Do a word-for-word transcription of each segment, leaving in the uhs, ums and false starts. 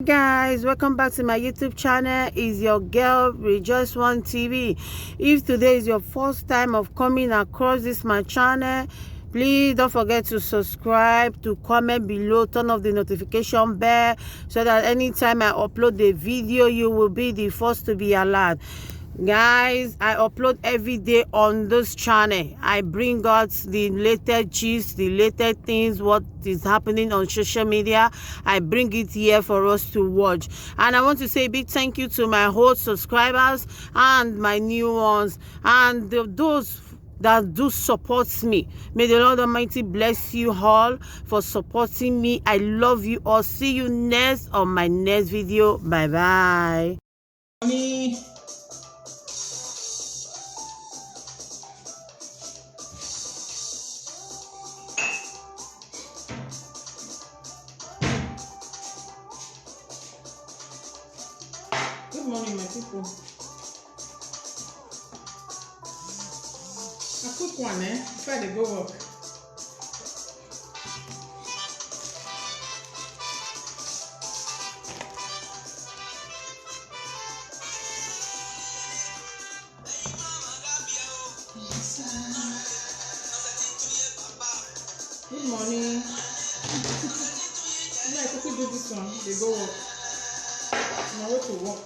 Guys, welcome back to my YouTube channel. Is your girl Rejoice One T V. If today is your first time of coming across this my channel, please don't forget to subscribe, to comment below, turn off the notification bell, so that anytime I upload the video, you will be the first to be alert. Guys, I upload every day on this channel. I bring out the latest gist, the latest things, what is happening on social media. I bring it here for us to watch. And I want to say a big thank you to my old subscribers and my new ones, and the, those that do support me. May the Lord Almighty bless you all for supporting me. I love you all. See you next on my next video. Bye bye. Mommy. Good morning, my people. A quick one, eh? Before I dey go work. Good morning. Make I quickly do this one. Dey go work. Na way to work.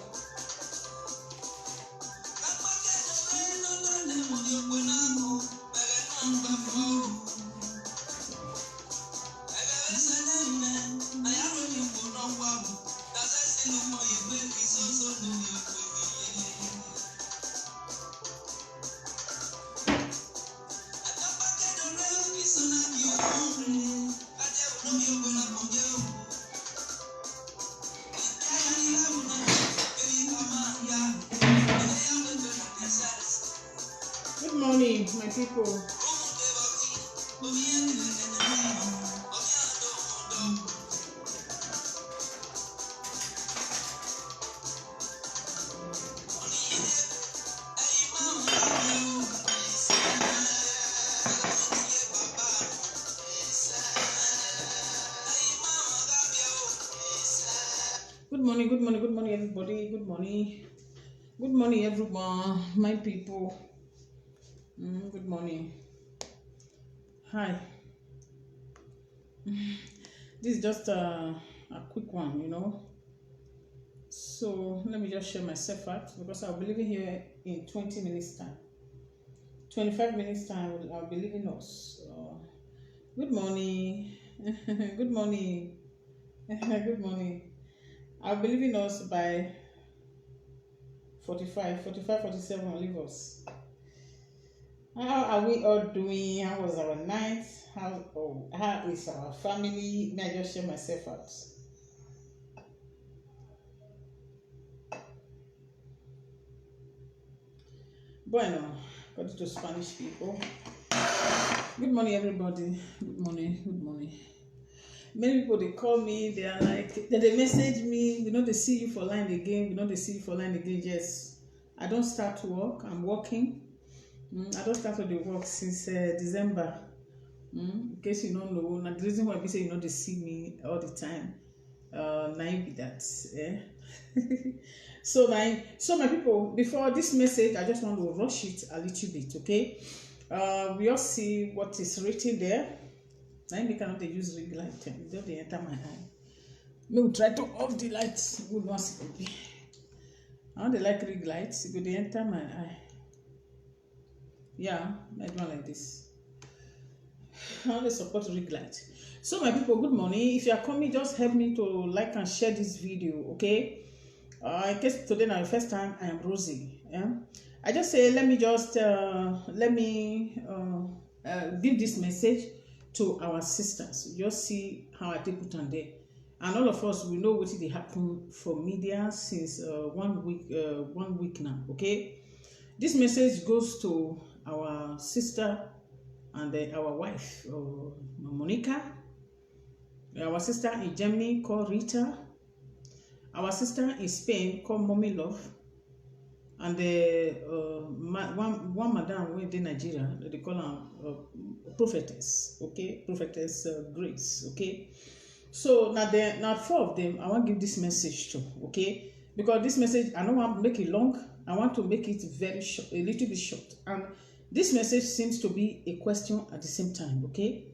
Good morning, my people. Good morning, good morning, good morning, everybody. Good morning. Good morning, everyone. My people. Mm, good morning. Hi. This is just a, a quick one, you know. So let me just share myself out because I'll be leaving here in twenty minutes time. Twenty-five minutes time, I'll, I'll be leaving us. So, good morning. Good morning. Good morning. I'll be leaving us by forty-five, forty-five, forty-seven, I'll leave us. How are we all doing? How was our night? How, oh, how is our family? May I just share myself out? Bueno, according to Spanish people. Good morning, everybody. Good morning. Good morning. Many people, they call me, they are like, they, they message me, "We know they see you for line again. We know they see you for line again." Yes, I don't start to work. I'm working. Mm, I don't start to the work since uh, December. Mm, in case you don't know, now the reason why we say you know they see me all the time, uh, na im be that. Eh? So my, so my people, before this message, I just want to rush it a little bit, okay? Uh, we all see what is written there. I make I no dey use ring light. Dem just dey enter my eye. Make we try to off the light. Good one, see. I no dey like ring light. E go dey enter my eye. Yeah, I do am like this. I no dey support ring light. So my people, good morning. If you are coming, just help me to like and share this video, okay? Uh, in case today na your first time, I am Rosie. Yeah? I just say, let me just, uh, let me uh, uh, give this message to our sisters. Just see how I take put am there. And all of us, we know wetin dey happen for media since uh, one week, uh, one week now, okay? This message goes to our sister and uh, our wife, uh, Monica. Our sister in Germany called Rita. Our sister in Spain called Mommy Love. And uh, uh, ma- one, one madam wey dey Nigeria, they call am uh, prophetess, okay? Prophetess uh, Grace, okay? So now there now four of them I want give this message to, okay? Because this message I don't want to make it long. I want to make it very short, a little bit short. And this message seems to be a question at the same time, okay?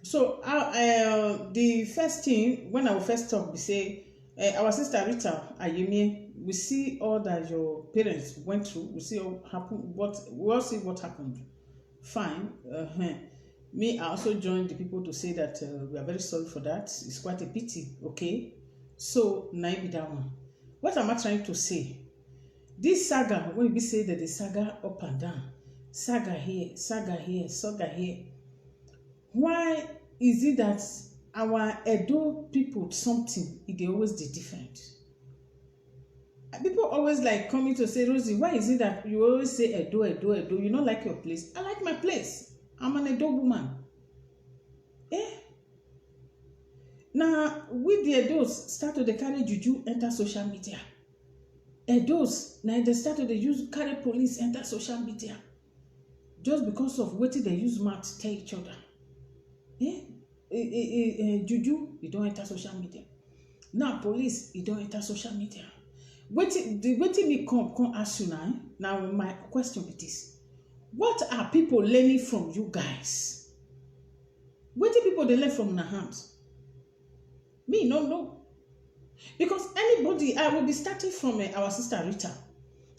So uh, uh, the first thing when I will first talk, we say uh, our sister Rita Ayemi, we see all that your parents went through. We see all happen. What we all see what happened. Fine. Uh-huh. Me, I also joined the people to say that uh, we are very sorry for that. It's quite a pity. Okay. So na be that one. What am I trying to say? This saga, when we say that the saga up and down, saga here, saga here, saga here. Why is it that our Edo people something it they always the different? People always like coming to say, Rosie, why is it that you always say Edo, Edo, Edo? You not like your place. I like my place. I'm an Edo woman. Eh? Now, with the Edos start to the carry juju enter social media. Edos, now they start to the use carry police enter social media just because of what they use mouth tell each other. Eh? Eh, eh, eh, eh, juju, you don't enter social media. Now police, you don't enter social media. Wetin the wetin me come come ask you now? Eh? Now my question be this: what are people learning from you guys? Wetin people they learn from una hand? Me no know. Because anybody, I will be starting from uh, our sister Rita.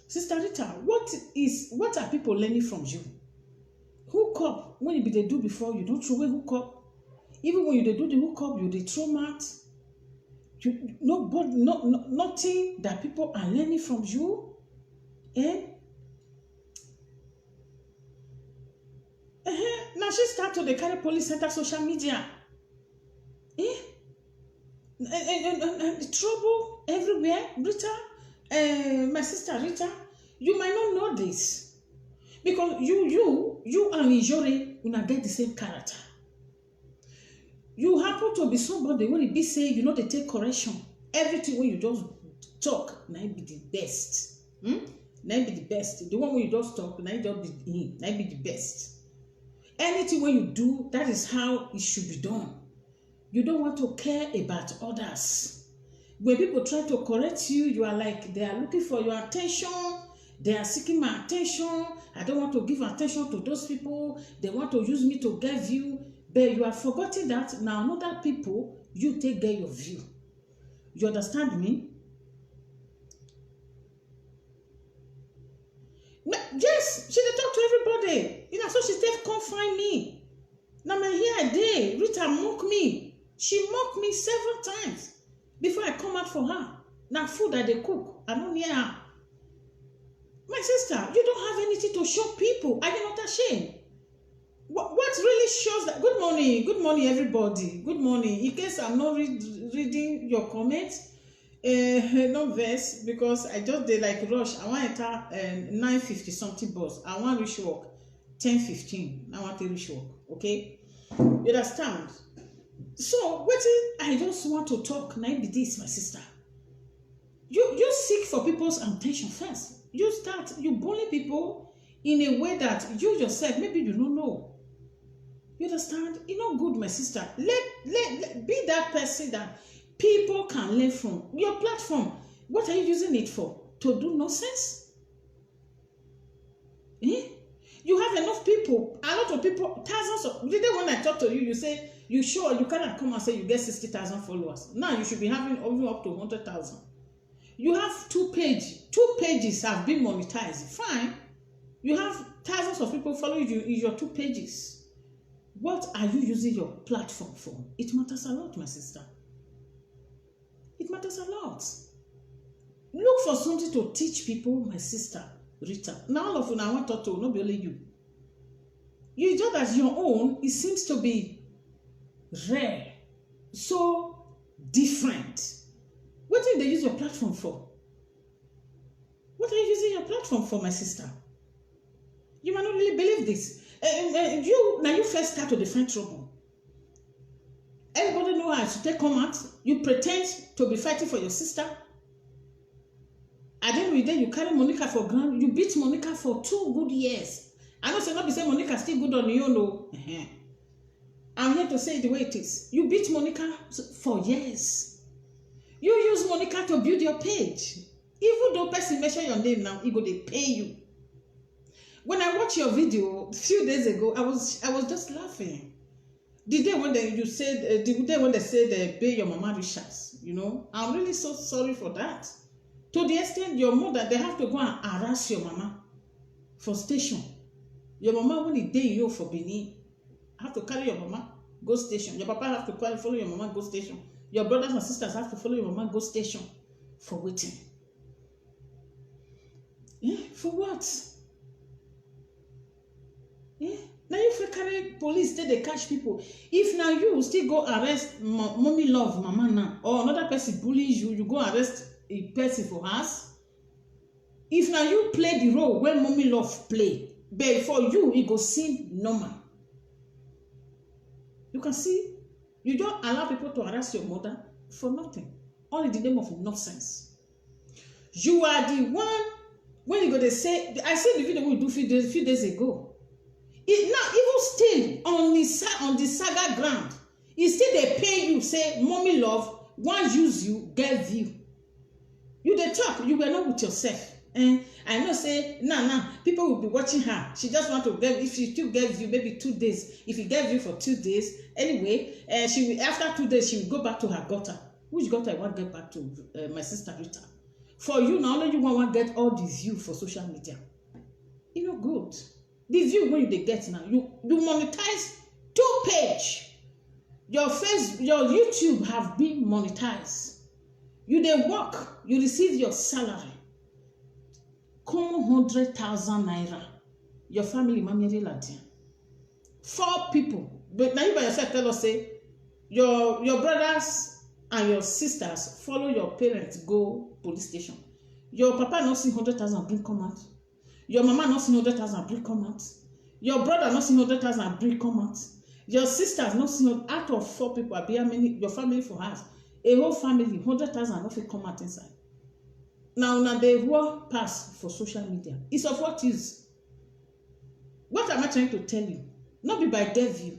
Sister Rita, what is what are people learning from you? Hook up when you be they do before you don't throw away hook up. Even when you they do the hook up, you they throw mat. You nobody no, no nothing that people are learning from you. Eh? Uh-huh. Now she start to the carry police center social media. Eh? And, and, and, and, and trouble everywhere. Rita, uh, my sister Rita, you might not know this. Because you, you, you and Ijore, una get the same character. You happen to be somebody when it be say you know they take correction. Everything when you just talk, na it be the best. Hmm? Na it be the best. The one when you just talk, na it just be him, na it be the best. Anything when you do, that is how it should be done. You don't want to care about others. When people try to correct you, you are like they are looking for your attention. They are seeking my attention. I don't want to give attention to those people. They want to use me to get view. But you are forgetting that now another people you take get your view. You understand me? Yes, she dey talk to everybody. You know, so she take come find me. Now my here I dey, Rita mock me. She mock me several times before I come out for her. Now food I dey cook, I no near her. My sister, you don't have anything to show people. Are you not ashamed? What, what really shows that? Good morning, good morning, everybody. Good morning. In case I'm not read, reading your comments, uh, no verse because I just did like rush. I want to enter uh, nine fifty something bus. I want reach work ten fifteen. I want to reach work. Okay, you understand? So what I just want to talk now be this, my sister. You you seek for people's attention first. You start you bully people in a way that you yourself maybe you don't know. You understand? It's not good, my sister. Let, let, let be that person that people can learn from. Your platform, what are you using it for? To do nonsense? Eh? You have enough people, a lot of people, thousands of the day when I talk to you, you say you sure you cannot come and say you get sixty thousand followers. Now you should be having even up to hundred thousand. You have two page, two pages have been monetized. Fine. You have thousands of people following you in your two pages. What are you using your platform for? It matters a lot, my sister. It matters a lot. Look for something to teach people, my sister Rita. Now all of you now want to talk to, not be only you. You just as your own, it seems to be rare, so different. What do they use your platform for? What are you using your platform for, my sister? You might not really believe this. Uh, uh, you now you first start to define trouble. Everybody know how to take come out. You pretend to be fighting for your sister. At the end of the day, you carry Monica for ground. You beat Monica for two good years. I know say not be say Monica still good on you, no. Uh-huh. I'm here to say the way it is. You beat Monica for years. You use Monica to build your page. Even though person mention your name now, e go dey pain you. When I watch your video a few days ago, I was I was just laughing. The day when they, you said uh, the day when they said they pay your mama Richards, you know, I'm really so sorry for that. To the extent your mother, they have to go and harass your mama for station. Your mama when e dey you for Benin, have to carry your mama go station. Your papa have to carry, follow your mama go station. Your brothers and sisters have to follow your mama go station. For wetin? Yeah, for what? Yeah, now you fit carry police take dey catch people. If na you still go arrest mo- mommy love mama now, or another person bully you, you go arrest a person for house. If na you play the role wey mommy love play, but for you e go seem normal. You can see, you don allow people to harass your mother for nothing, all in the name of nonsense. You are the one when you go dey say, I see the video we do few days, few days ago. It now even still on the sa- on the saga ground, e still dey pain you say mommy love wan use you get view. You dey talk, you were not with yourself. Eh, I know say now now people will be watching her. She just want to get, if she still get view, maybe two days. If e get view for two days, anyway, uh, she will, after two days she will go back to her gutter. Which gutter I want get back to, uh, my sister Rita? For you now, only you want to get all the view for social media. E no good. The view wey you dey get now, you you monetize two page. Your face, your YouTube have been monetized. You dey work, you receive your salary. Come hundred thousand naira. Your family mamiri latin. Four people, but now you by yourself tell us say your your brothers and your sisters follow your parents go police station. Your papa no see hundred thousand bring come out. Your mama no see hundred thousand bring come out. Your brother no see hundred thousand bring come out. Your sisters no see, out of four people, abi how many your family for house? A whole family, hundred thousand no fit come out inside. Now una dey war pass for social media. It's of what use? What am I trying to tell you? Not be by devil,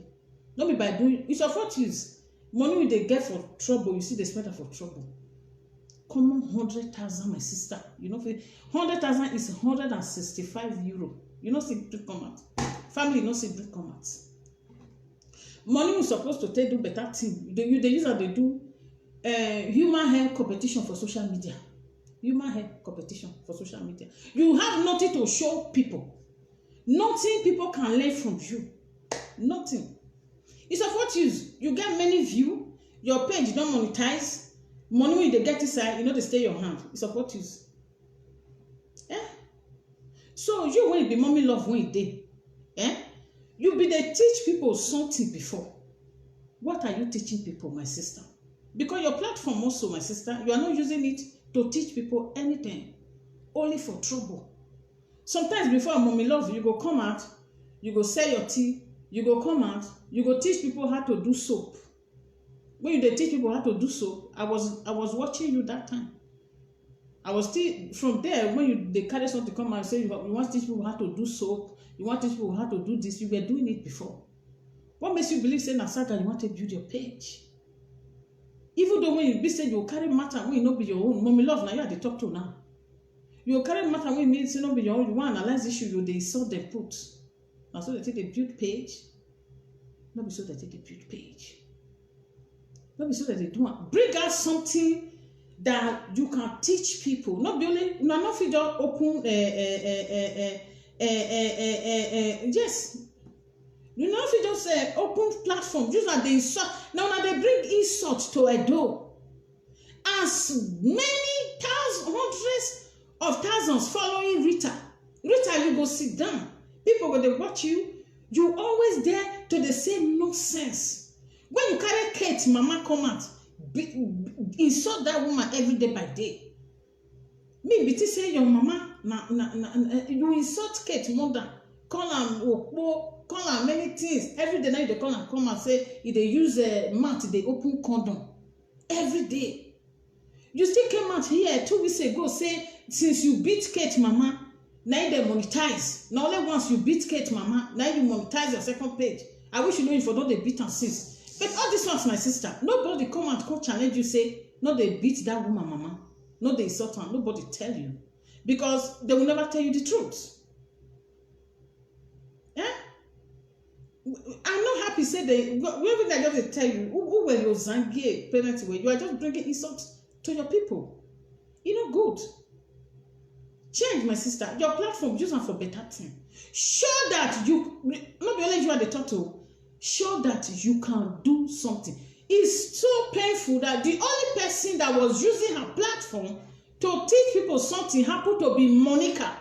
not be by doing. It's of what use? Money we dey get for trouble, you see, they spend am for trouble. Common hundred thousand, my sister. You know, hundred thousand is hundred and sixty-five euro. You know, see, drink come out. Family, no see, drink come out. Money we supposed to take do better thing. You dey, you dey use am dey do uh, human hair competition for social media. Human hair competition for social media. You have nothing to show people. Nothing people can learn from you. Nothing. It's of what use? You get many view, your page don monetize, money wey you dey get inside, you no dey stay your hand. It's of what use? Eh? So you wey be mommy love wey dey, eh? You be dey teach people something before. What are you teaching people, my sister? Because your platform also, my sister, you are not using it to teach people anything, only for trouble. Sometimes before mommy love, you go come out, you go sell your tea, you go come out, you go teach people how to do soap. When you dey teach people how to do soap, I was I was watching you that time. I was still from there when you dey carry something come out say you, you want teach people how to do soap, you want teach people how to do this, you were doing it before. What makes you believe say na saga you want to build your page? Even though when you be say you carry matter wey no be your own, mommy love na you I dey talk to now. You carry matter wey mean say no be your own, you wan analyze issue, you dey insult dem put. Na so they take dey build page. No be so they take dey build page. No be so that they do am. Bring out something that you can teach people. Not be only una no fit just open uh, uh, uh, uh, uh, uh, uh, uh, uh, yes. You no fit just uh, open platform. Use am dey insult. Now una dey bring insult to Edo. As many thousands, hundreds of thousands following Rita. Rita, you go sit down. People go dey watch you. You always there to dey say nonsense. When you carry Kate mama come out, be, insult that woman every day by day. Me be think say your mama na na na na- you insult Kate mother, call am okpo, call am many things. Every day now you dey call am come out say you dey use uh, mouth dey open condom every day. You still came out here two weeks ago say since you beat Kate mama, na you dey monetize. Na only once you beat Kate mama, na you monetize your second page. I wish you know you for don dey beat am since. But all these ones, my sister, nobody come out come challenge you say no dey beat that woman mama, no dey insult am, nobody tell you, because they will never tell you the truth. Eh? I'm not happy say they, wh- everything I just dey tell you, who, who were your zangie parents were? You are just bringing insult to your people. You know, good. Change, my sister. Your platform, use am for better thing. Show that you, not be only you are the turtle. Show that you can do something. It's so painful that the only person that was using her platform to teach people something happened to be Monica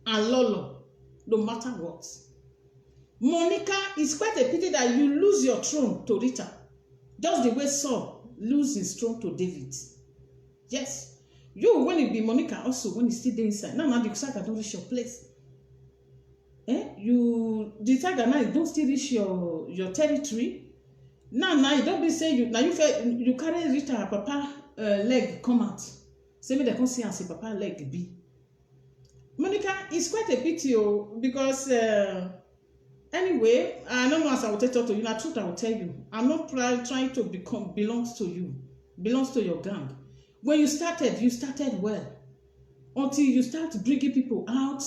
and Lolo, no matter what. Monica, it's quite a pity that you lose your throne to Rita, just the way Saul lose his throne to David. Yes. You, when you be Monica, also when you still dey inside, now, now the saga don't reach your place. Eh? You, the saga now don't still reach your your territory. Now, now you don't be say you now you fe- you carry Rita her papa uh, leg come out. Say me they come see and say papa leg be. Monica, it's quite a pity, oh, because uh, anyway, I don't know as I will tell to you. Na truth I will tell you. I'm not try, trying to become belongs to you, belongs to your gang. When you started, you started well. Until you start bringing people out,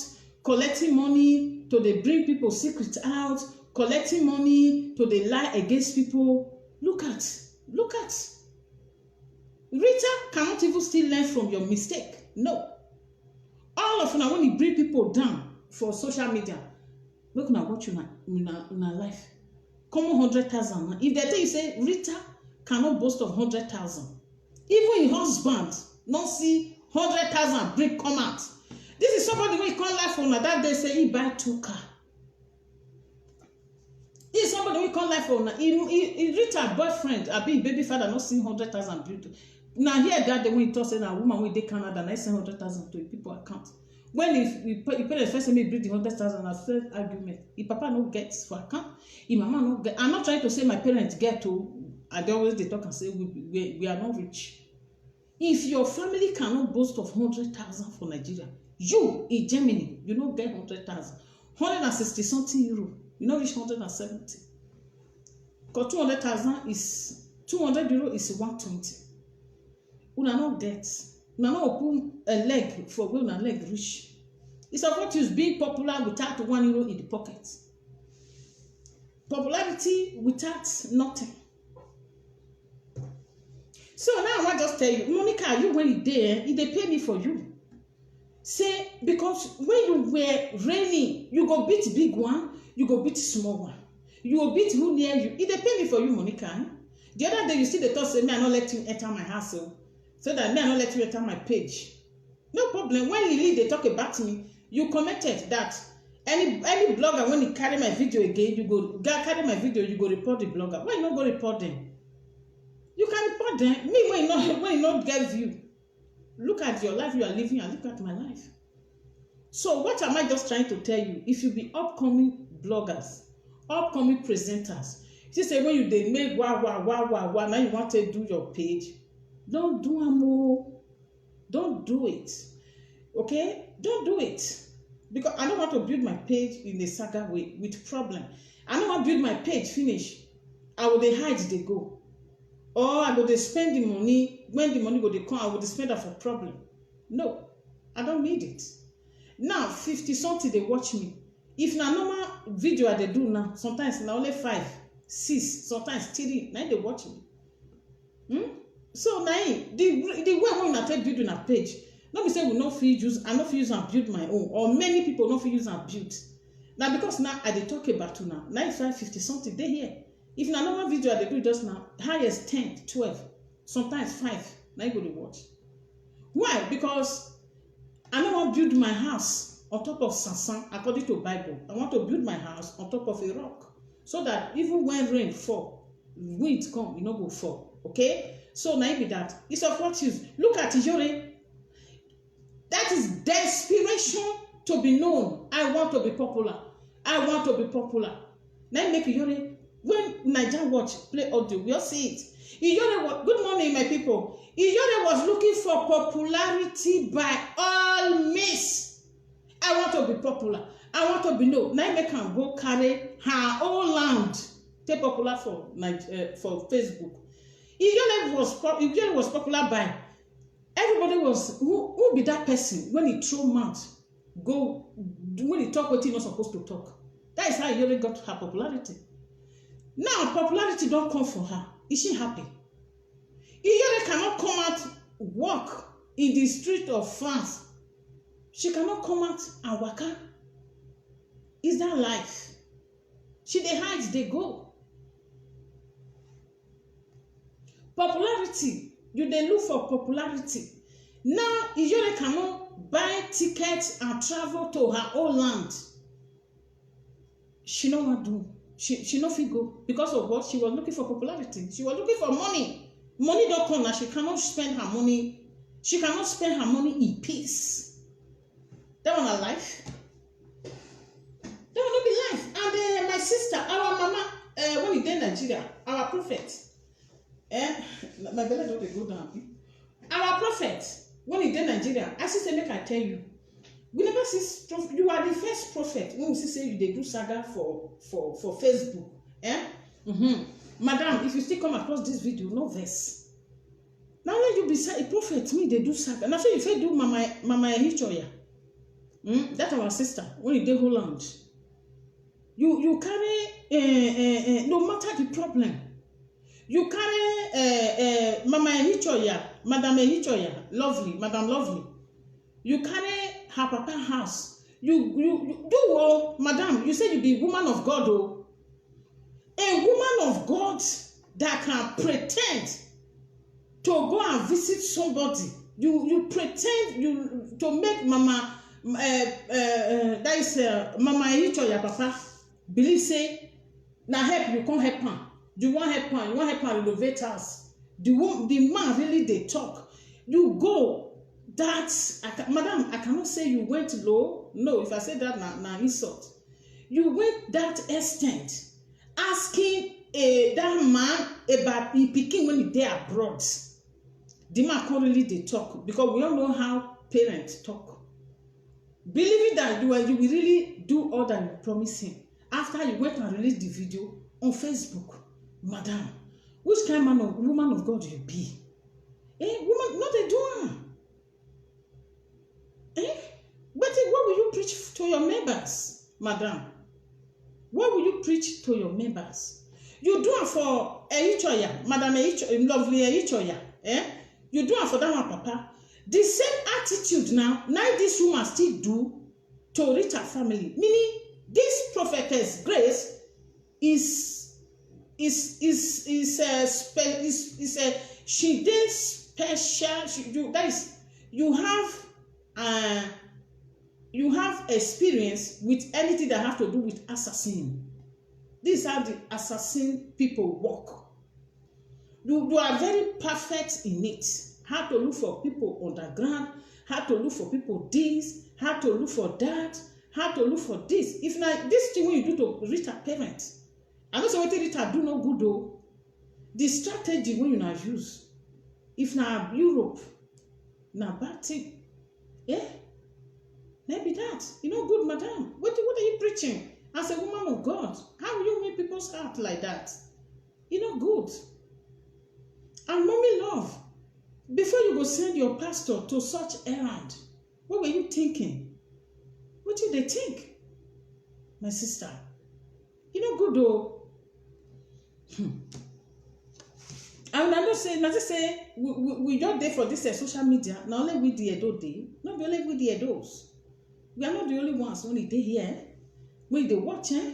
collecting money to dey bring people secret out, collecting money to dey lie against people. Look at, look at. Rita cannot even still learn from your mistake. No. All of una when you bring people down for social media, make una watch una una una life. Common hundred thousand na. If they tell you say Rita cannot boast of hundred thousand, even im husband no see hundred thousand bring come out. This is somebody wey come live for una that day say he buy two car. This is somebody wey come live for una. He, he, he reach her boyfriend, abi im baby father no see hundred thousand build. Na here that day when he talk say na woman wey dey Canada na he send hundred thousand to him people account. When he, he, he parents first say make he bring the hundred thousand, na first argument. Him papa no get for account. Him mama no get. I'm not trying to say my parents get o. I dey always dey talk and say we, we, we are not rich. If your family cannot boast of hundred thousand for Nigeria, you in Germany, you no get hundred thousand. Hundred and sixty something euro, you no reach hundred and seventy. Because two hundred thousand is, two hundred euro is one twenty. Una no get. Una no open a leg for where una leg reach. It's of what use being popular without one euro in the pocket. Popularity without nothing. So now I wan just tell you, Monica, you when you dey, eh, e dey pay me for you. Say, because when you were reigning, you go beat big one, you go beat small one. You go beat who near you. E dey pay me for you, Monica. Eh? The other day, you still dey talk say, me, I no let you enter my house, so, so that me, I no let you enter my page. No problem. When Lily dey talk about me, you commented that any any blogger when he carry my video again, you go ga- carry my video, you go report the blogger. Why you no go report them? You can report them. Me when you not when you not get view. Look at your life you are living and look at my life. So what am I just trying to tell you? If you be upcoming bloggers, upcoming presenters, you say when you dey make wah wah wah wah wah, now you want to do your page, don't do am o. Don't do it. Okay? Don't do it. Because I don't want to build my page in a saga way with problem. I don't want to build my page finish. I will dey hide dey go. Or I go dey spend the money. When the money go dey come, I will dey spend am for problem. No, I don't need it. Now, fifty something dey watch me. If na normal video I dey do now, sometimes na only five, six, sometimes three, na im dey watch me. Hmm? So na im, the the way wey una take build una page, no be say we no fit use, I no fit use am build my own, or many people no fit use am build. Na because now I dey talk about una, na im five fifty something dey here. If na normal video I dey do just now, highest ten, twelve, sometimes five, na im go dey watch. Why? Because I no wan build my house on top of sansan according to Bible. I want to build my house on top of a rock so that even when rain fall, wind come, e no go fall. Okay? So na im be that. It's of what use. Look at Iyore. That is desperation to be known. I want to be popular. I want to be popular. Na im make Iyore, when Naija Watch play audio, we all see it. Iyore, wa- good morning, my people. Iyore was looking for popularity by all means. I want to be popular. I want to be known. Na im make am go carry her own land. take popular for Nige- uh, for Facebook. Iyore was po- Iyore was popular by everybody was who who be that person when he throw mouth go when he talk wetin he no suppose to talk. That is how Iyore got her popularity. Now popularity don come for her. Is she happy? Iyore cannot come out walk in the street of France. She cannot come out and waka. Is that life? She dey hide dey go. Popularity, you dey look for popularity. Now Iyore cannot buy ticket and travel to her own land. She no wan do. She she no fit go because of what? She was looking for popularity. She was looking for money. Money don come now. She cannot spend her money. She cannot spend her money in peace. That one na life. That one no be life. And uh, my sister, our mama, uh, when he dey Nigeria, our prophet, eh, my belly don dey go down. Our prophet, when he dey Nigeria, I see say make I tell you, we never see s- prof- you are the first prophet when we see say you dey do saga for for for Facebook, eh? Mm-hmm. Madam, if you still come across this video, no vex. Na only you be sa- a prophet me dey do saga. Na so you fit do mama mama Ehichoya. Mm? That our sister when you dey Holland. You you carry eh, eh, eh, no matter the problem. You carry eh, eh, mama Ehichoya, madam Ehichoya, lovely, madam lovely. You carry her papa house. You you, you do oh, madam. You say you be woman of God oh. A woman of God that can pretend to go and visit somebody. You you pretend you to make mama uh, uh, uh, that is uh, mama Ehichoya papa believe say na help you come help am. You wan help am, you wan help am renovate house. The wo- the man really dey talk. You go that I can, madam, I cannot say you went low. No, if I say that na na insult. You went that extent asking a that man about him pikin when he dey abroad. The man come really dey talk because we all know how parents talk. Believing that you were you will really do all that you promise him after you went and release the video on Facebook. Madam, which kind man of woman of God you be? Eh, woman, no dey do am. Eh? Wetin what will you preach to your members, madam? What will you preach to your members? You do am for Eyichoya, madam Eyichoya, lovely Eyichoya. Eh? You do am for that one, papa. The same attitude now, now this woman still do to Rita family. Meaning, this prophetess Grace is is is is a spe- is is a she dey special. She, you that is you have uh, you have experience with anything that have to do with assassin. This is how the assassin people work. You, you are very perfect in it. How to look for people underground, how to look for people this, how to look for that, how to look for this. If na this thing wey you do to Rita parents, I know say wetin Rita do no good o. The strategy wey una use, if na Europe, na bad thing. Eh? Na be that. E no good, madam. Wetin what are you preaching? As a woman of God, how will you win people's heart like that? E no good. And mommy love, before you go send your pastor to such errand, what were you thinking? What you dey think, my sister? E no good o. Hmm. And I know say, na say we, we, we just dey for this uh, social media. Na only we the Edo dey. No be only we the Edos. We are not the only ones only dey here. We dey watch, eh?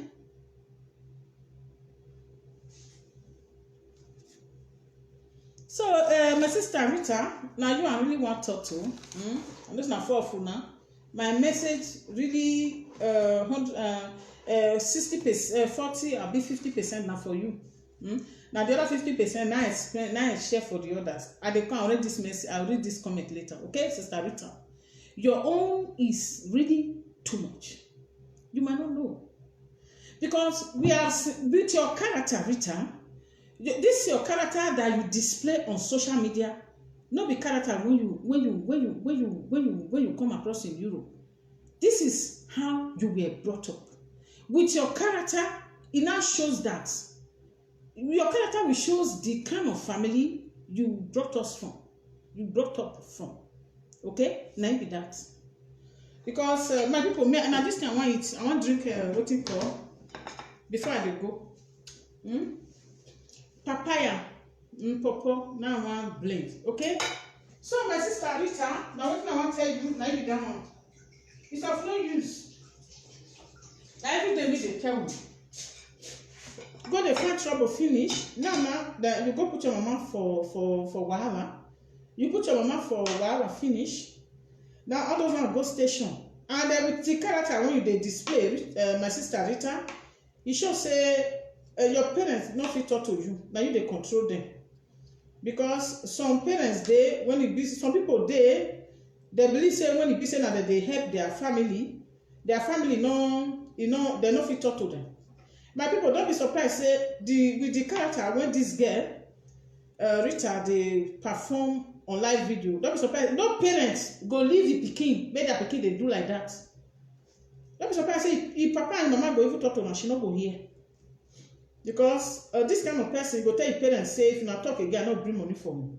So, uh, my sister Rita, now you I really want to talk to. Mm? And this na for for now. My message really uh, hundred, uh, uh, sixty percent, uh, forty, I'll be fifty percent now for you. Mm? Now the other fifty percent now I explain, now I share for the others. I dey come, I read this message, I'll read this comment later. Okay, sister Rita, your own is really too much. You might not know because we are s- with your character, Rita. You- This your character that you display on social media. No be character when you when you when you when you when you when you come across in Europe. This is how you were brought up. With your character, it now shows that your character will shows the kind of family you brought us from, you brought up from. Okay, na im be that. Because uh, my people, me, na this thing I wan eat. I wan drink uh, wetin call before I dey go. Hmm? Papaya, mm, pawpaw, now I wan blend. Okay, so my sister Rita, na wetin I wan tell you, na im be that one. It's of no use. Na every day me dey tell you. Go dey find trouble finish. Now, now that you go put your mama for for for wahala, you put your mama for wahala finish. Now all those one go station. And uh, with the character when you dey display, uh, my sister Rita, e show say uh, your parents no fit talk to you. Na you dey control them. Because some parents dey, when e be, some people dey, they believe say when e be say na dem dey help their family, their family no, you know, they no fit talk to them. My people, don't be surprised say the, with the character when this girl uh, Rita dey perform on live video, don't be surprised. No parents go leave the pikin, make their pikin dey do like that. Don't be surprised say if papa and mama go even talk to una, she no go hear. Because uh, this kind of person go tell your parents say, if una talk again, I no bring money for me.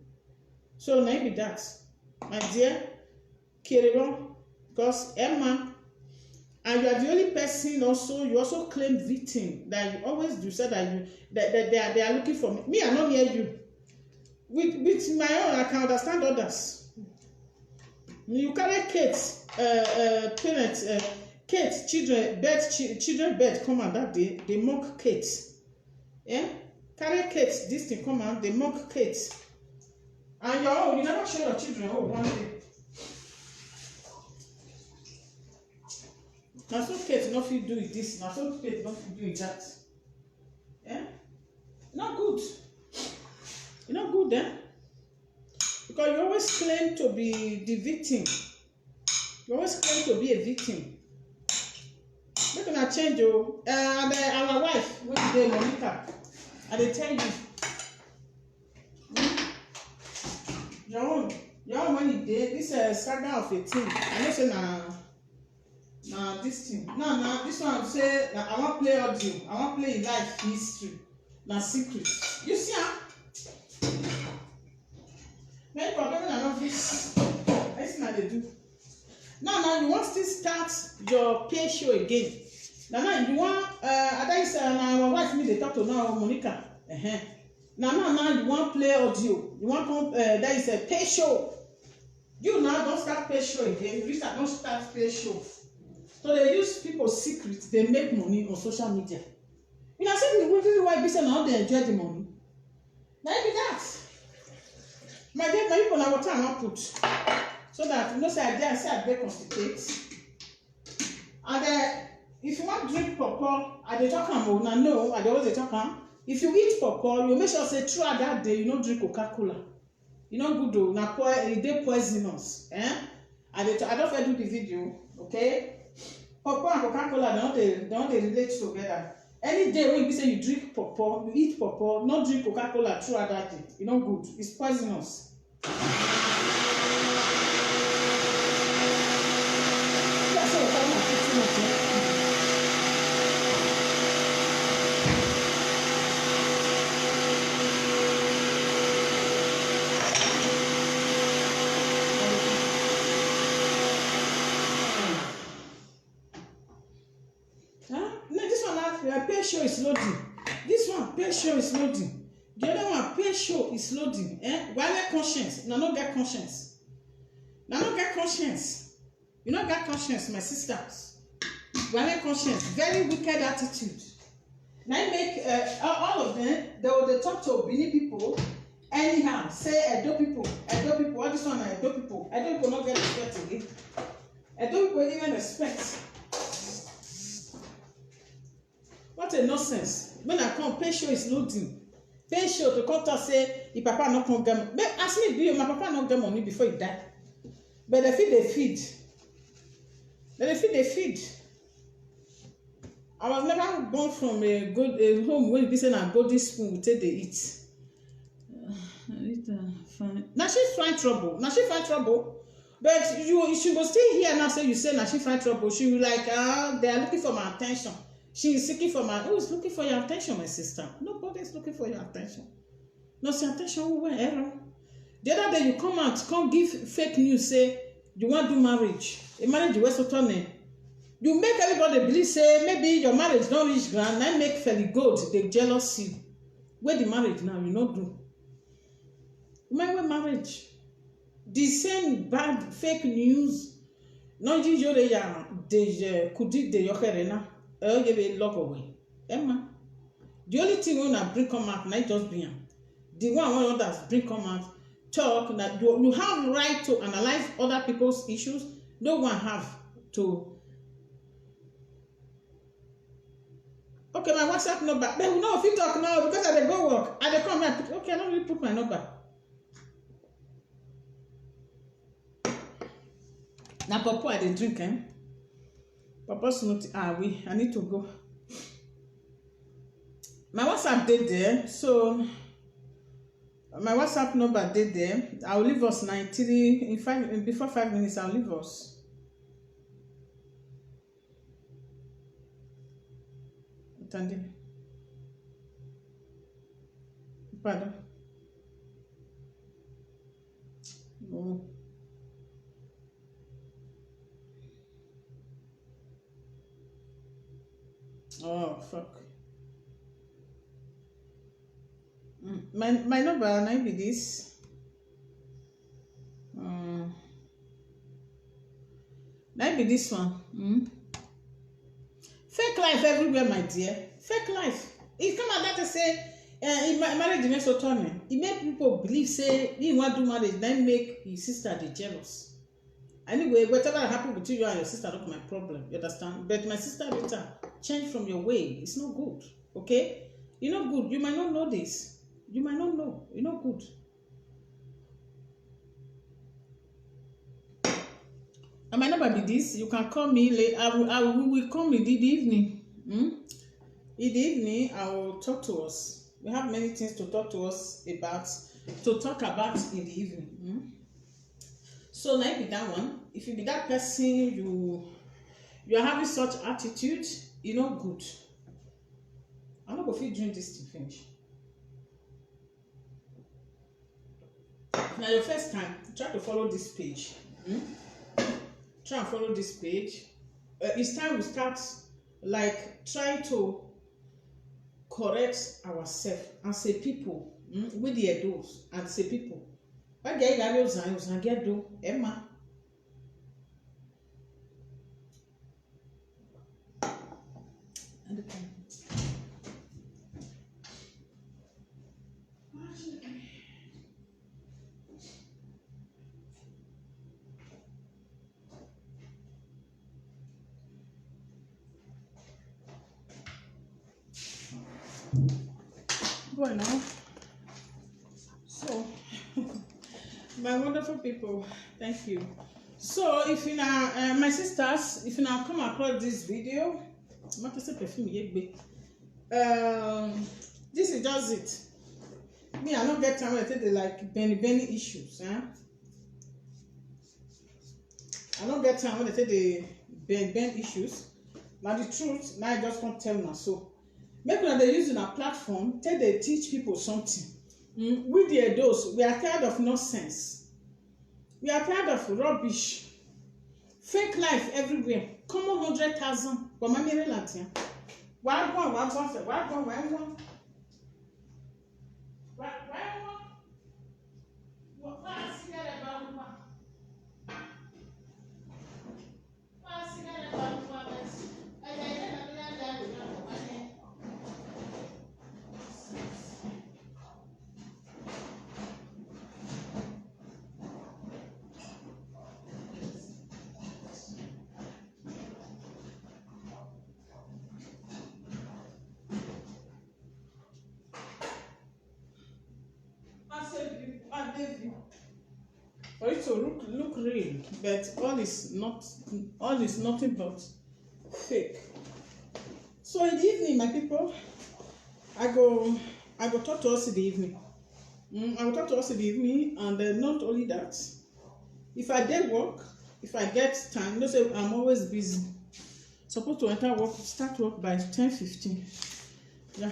So na im be that, my dear. Kerero, because Emma, and you are the only person also, you also claim victim that you always do say that you that, that they, are, they are looking for me. Me, I no hear you. With with my own, I can understand others. You carry Kate, uh, uh, parents, uh, Kate children bed, chi- children bed come out that day. They mock Kate. Eh? Carry Kate, this thing come out. They mock Kate. And your own, you never show your children. Oh, one day. Na so Kate no fit do it this. Na so Kate no fit do it that. Eh? Not good. You not good, eh? Because you always claim to be the victim. You always claim to be a victim. Make una change o. Uh, and uh, our wife, wey be dey Monica, I dey tell you. Hmm? Your own, your own when e dey, this uh, saga of a thing. I know say na na this thing. Now, now this one say na I wan play audio. I wan play life history. Na secret. You see am? Many people, people na no fit. Wetin I dey do? Now, now you wan still start your pay show again. Now, now you wan, uh, that is uh, na our wife me dey talk to now, Monica. Uh-huh. Now, now, now you wan play audio. You wan come, uh, that is a pay show. You now don start pay show again. Rita don start pay show. So they use people secret. They make money on social media. You know, see the reason why be say now they enjoy the money. Now be that. My dear, my people, now what I wan put so that you know say I dey, I say I dey constipate. And uh, if you wan drink pawpaw, I dey talk am o. Una know, I dey always dey talk am. If you eat pawpaw, you make sure say throughout that day you no drink Coca-Cola. E no good o. Na po- e dey poisonous. Eh? I dey t- I don first do the video, okay? Pawpaw and Coca-Cola, they no dey they no dey relate together. Any day wey be say you drink pawpaw, you eat pawpaw, no drink Coca-Cola throughout that day. E no good. It's poisonous. Huh? No, this one na uh, pay show is loading. This one pay show is loading. The other one pay show is loading. Eh? Why conscience? Na no get conscience. Na no get conscience. You no get conscience, my sisters. Why conscience? Very wicked attitude. Now make uh, all of them. They will dey talk to Benin people anyhow. Say Edo people, Edo people. All this one na Edo people. Edo people no get respect again. Edo people even respect. What a nonsense. When I come, pay show is loading. Pay show to come talk say the papa no come get money. But as me be you, my papa no get money before he die. But they feed, they feed. But they feed, they feed. I was never born from a good a home where you say na golden spoon we take dey eat. Rita, fine. Now she find trouble. Now she find trouble. But you, she go still here now say you say now she find trouble. She will like, ah, they are looking for my attention. She is seeking for my, who is looking for your attention, my sister? Nobody is looking for your attention. No, say attention, who went error. The other day you come out, come give fake news, say you want do marriage. A marriage you waste your time. You make everybody believe say maybe your marriage don't reach ground, now make Felly Gold they jealous you. Where the marriage now, you not do. My way marriage. The same bad fake news. No, you, you, they are, they, uh, could it, they, your, uh, you, they lock away. Emma. The only thing wey una bring come out na just be am. The one wey others bring come out talk, na you, you have right to analyze other people's issues. No one have to. Okay, my WhatsApp number. But we no fit talk now because I dey go work. I dey come here. Put, okay, I no really put my number. Na pawpaw I dey drink, eh? Pawpaw smoothie. Ah, we, I need to go. My WhatsApp dey there, so my WhatsApp number dey there. I will leave us now in three, in five, in before five minutes. I will leave us. Attendez. Pardon. Oh. Oh, fuck. Mm, my, my number na be this. Mm. Na be this one. Mm. Fake life everywhere, my dear. Fake life. If come out that say, eh, in my marriage, you make so turn. It make people believe say he want to marriage, then make his sister the jealous. Anyway, whatever happen between you and your sister, not my problem. You understand? But my sister Rita, change from your way. It's not good. Okay? You know good. You might not know this. You might not know. You know good. And my number be this. You can call me late. I will, I will, we will come in the evening. Hmm? In the evening, I will talk to us. We have many things to talk to us about, to talk about in the evening. Hmm? So na be that one. If you be that person, you you are having such attitude, you know good. I no go fit drink this thing finish. Now your first time, try to follow this page. Hmm? Try and follow this page. Uh, it's time we start, like, try to correct ourselves as a people. Hmm? With the Edos as a people. Why get Igari Ozan, Ozan get do, Emma. Bueno. So, my wonderful people, thank you. So, if you now, uh, my sisters, if you now come across this video, not to say perfume, yegbe. Um, this is just it. Me, I don't get time to take the, like, Benny Benny issues, eh? I don't get time when they take the Ben Ben issues. Now the truth, now I just can't tell now. So make una dey use una platform, take dey teach people something. Mm, we the Edos, we are tired of nonsense. We are tired of rubbish. Fake life everywhere. Common hundred thousand. But my Maryland, yeah. Why one, why one, why one, why one? Why, why one? For it to look, look real, but all is not, all is nothing but fake. So in the evening, my people, I go, I go talk to us in the evening. Mm, I will talk to us in the evening, and then not only that, if I dey work, if I get time, you know say I'm always busy. Supposed to enter work, start work by ten fifteen. Yeah,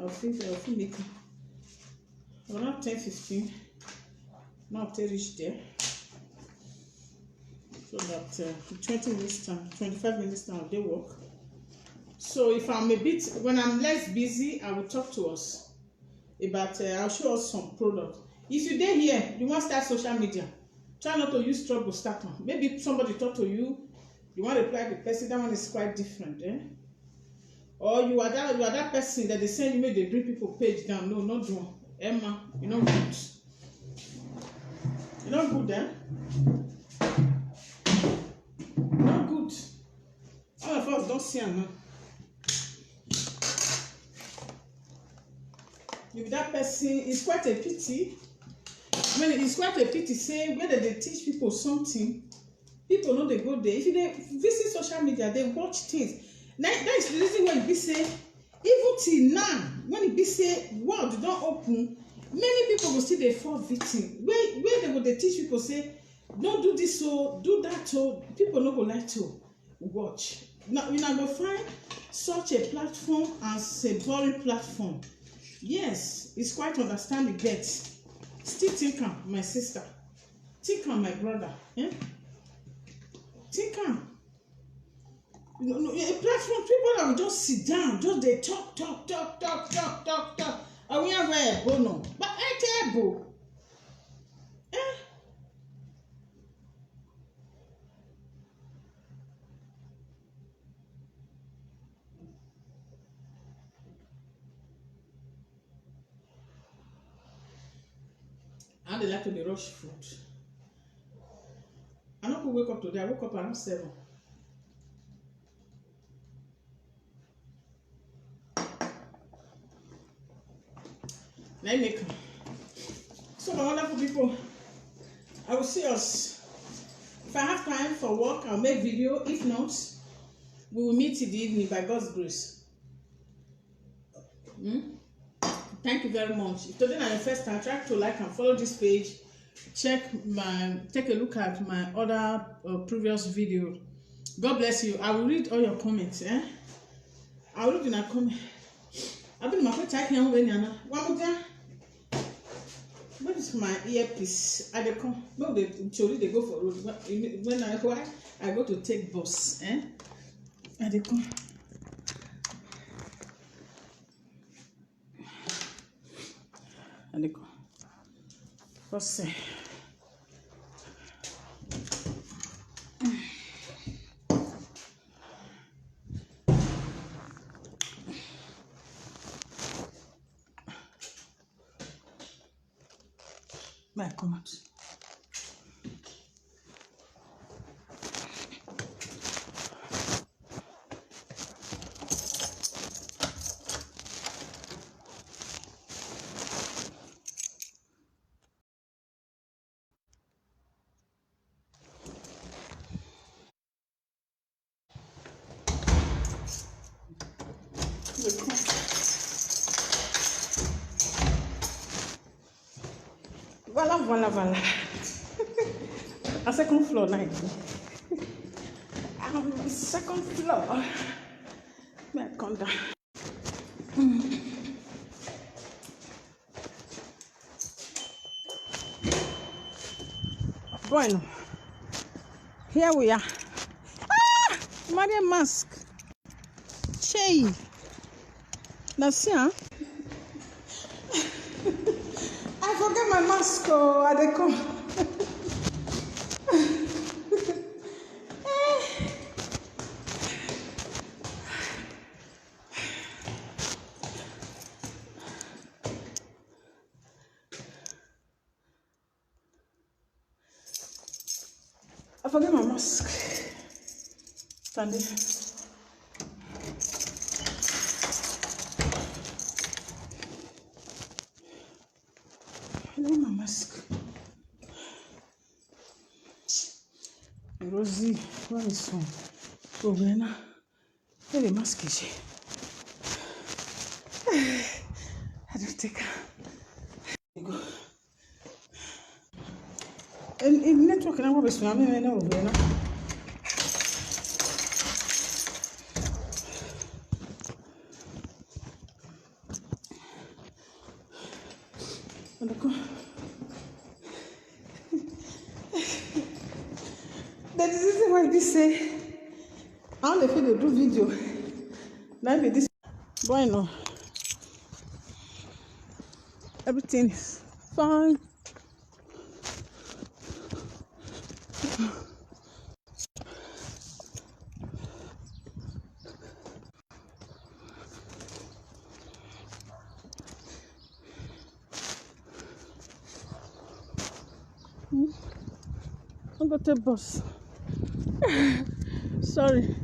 I'll feel, I'll feel making. Around ten fifteen. Now, till reach there. So that uh, twenty minutes time, twenty-five minutes time, they work. So if I'm a bit, when I'm less busy, I will talk to us about, uh, I'll show us some product. If you dey here, you wan start social media, try not to use trouble start am. Maybe somebody talk to you, you wan reply the person, that one is quite different, eh? Or you are that, you are that person that they send you make they bring people page down. No, not do am. Emma, you no good. You no good, eh? You no good. All of us don see am now. If that person, it's quite a pity. I mean, it's quite a pity say where they dey teach people something, people no dey go there. If you dey visit social media, they watch things. Na that is the reason why e be say even till now, when e be say world don open, many people go still dey fall victim. Where where they go dey teach people say, "No do this o, do that o," people no go like to watch. Now una go find such a platform as a boring platform. Yes, it's quite understanding, but still think am, my sister. Think am, my brother. Eh? Think am. No, no, a platform, people that will just sit down, just dey talk, talk, talk, talk, talk, talk, talk. Are we ever ebo no? But I tell ebo. Eh? I dey like to dey rush food. I no go wake up today. I woke up around seven. Na im make am. So, my wonderful people, I will see us. If I have time for work, I'll make video. If not, we will meet in the evening by God's grace. Hmm? Thank you very much. If today na your first time, try to like and follow this page. Check my, take a look at my other uh, previous video. God bless you. I will read all your comments. Eh? I will read una comment. I been my type here when yana. One more time. What is my earpiece? I dey come. No, the tori dey go for road. When I, why I go to take bus? Eh? I dey come. I dey come. What's say? Make I come out. Voilà, voilà, voilà. A second floor, night. Um, second floor. May I come down? Bueno, here we are. Ah! Maria mask. Chey. Now see, huh? I forget my mask. Oh, I dey come. I forget my mask. Stand there. I need my mask. Rosie, where is one? So, Rena. Where the mask is? I don't take her. Go. And, and network na wabe suna me na wabe na. This is why this say I only feel dey do video. Now be this. Bueno. Everything is fine. Hmm? Dangote bus. Sorry.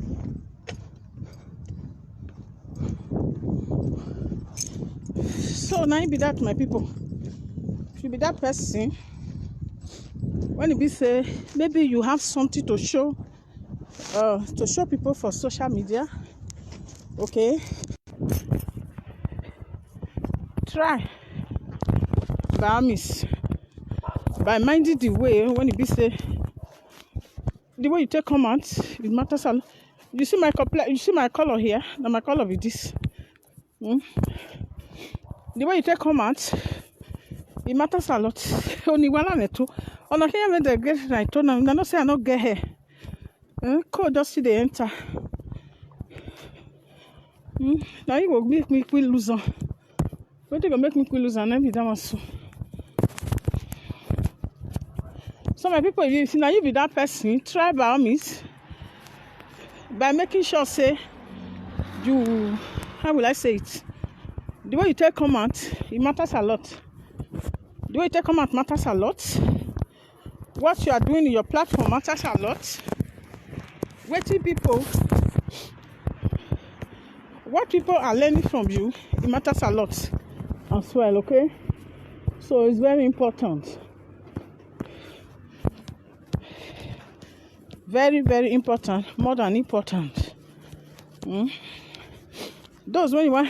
So now be that, my people. If you be that person, when it be say maybe you have something to show, uh, to show people for social media, okay, try by all means, by minding the way when it be say the way you take come out, it matters a lot. You see my complex, you see my color here. Now my color with this. Hmm? The way you take come out, it matters a lot. Only one and two. On a here when they get right to now, I know say I no get hair. Eh? Cold just see the enter. Hmm? Now you go make me quick lose on. Wetin go make me quick lose am, na be that one so. So my people, if na you be that person, try by all means by making sure say you, how will I say it? The way you take come out, it matters a lot. The way you take come out matters a lot. What you are doing in your platform matters a lot. Wetin people, what people are learning from you, it matters a lot as well, okay? So it's very important. Very, very important. More than important. Hmm? Those when you want.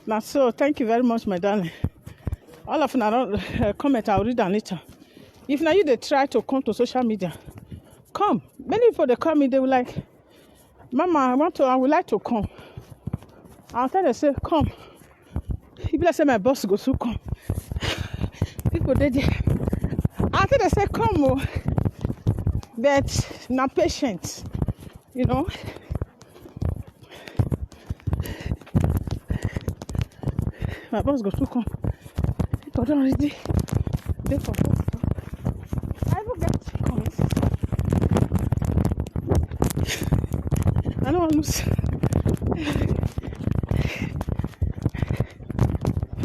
Now, so thank you very much, my darling. All of una don, uh, comment, I'll read am later. If na you dey try to come to social media, come. Many people dey call me, they will like, "Mama, I want to, I would like to come." I'll tell them say, "Come." E be like say my boss go soon come. People dey there. I'll tell them say, "Come o." But na patient, you know. My boss go soon come. People don already dey for bus stop. I even get chicken. I no wan lose.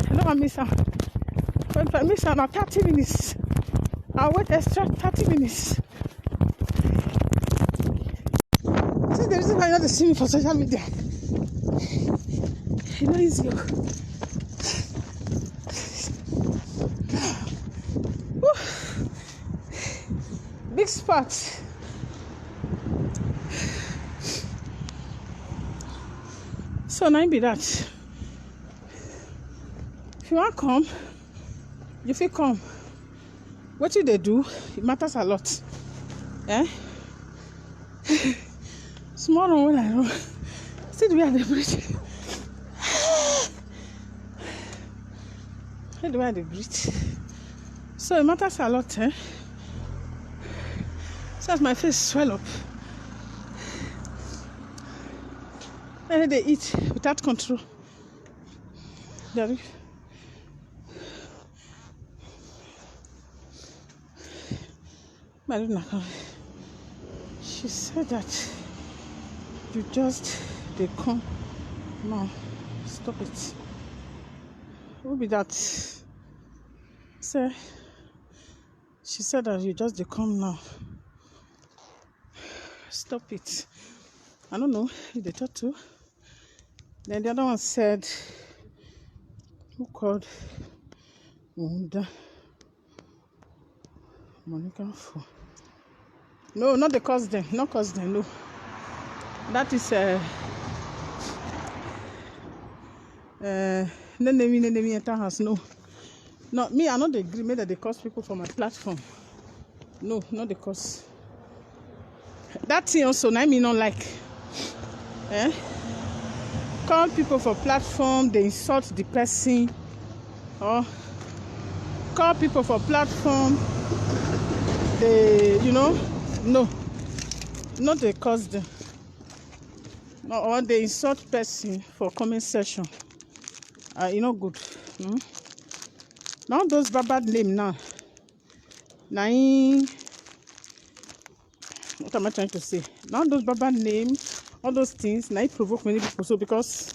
I no wan miss am. But if I miss am, na thirty minutes. I'll wait extra thirty minutes. See the reason why you no dey see me for social media. E no easy o. Whew. Big spot. So na im be that. If you wan come, you fit come. Wetin you dey do, it matters a lot. Eh? Small run wey I run. See the way I dey breathe. See the way I dey breathe. So it matters a lot, eh? See as my face swell up. I dey eat without control. Daddy. Madina, she said that you just dey come now. Stop it. Who be that? Say, she said that you just dey come now. Stop it. I don't know who dey talk to. Then the other one said, who called Munda? Monica for. No, not the cause them, not cause them, no. That is, uh, uh, no name me, no name me enter house, no. No, me, I no dey gree make dem dey curse people for my platform. No, not the cause. That thing also, na me no like. Eh? Call people for platform, they insult the person. Or call people for platform, they, you know, no. No dey curse them. No, or dey insult person for comment section. Uh, e no good. Hmm? Now those bad bad name now. Na im, what am I trying to say? Now those bad bad name, all those things, na it provoke many people. So because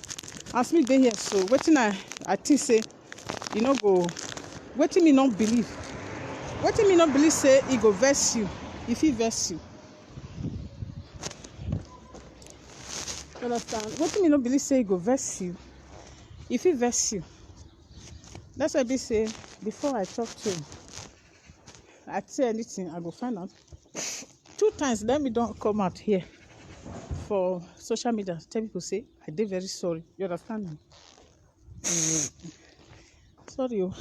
as me dey here, so wetin I, I think say, you know, go, wetin me not believe, wetin me not believe say e go vex you, if he vex you. You understand? Wetin me not believe say e go vex you, if he vex you. That's why be say before I talk to you, I say anything, I go find out. Two times, let me don't come out here for social media, tell people say I did very sorry. You understand me? Mm. Sorry, oh.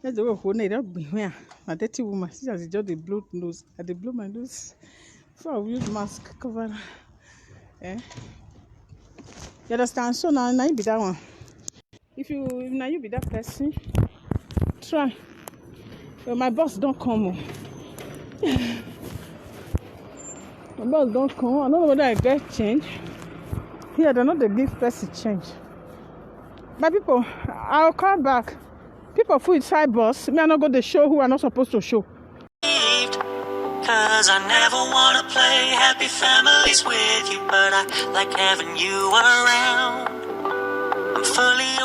That's the way who need that be here. My dirty woman, she has just the blow nose. I dey blow my nose. So I will use mask cover. Eh? You understand? So now, now you be that one. If you, if now you be that person, try. Well, my boss don't come. Oh. My boss don't come. I don't know whether I get change. Yeah, they're not the give person change. My people, I'll call back. People food inside bus. Me, I not go to show who are not supposed to show. Cause I never wanna play happy families with you, but I like having you around. I'm fully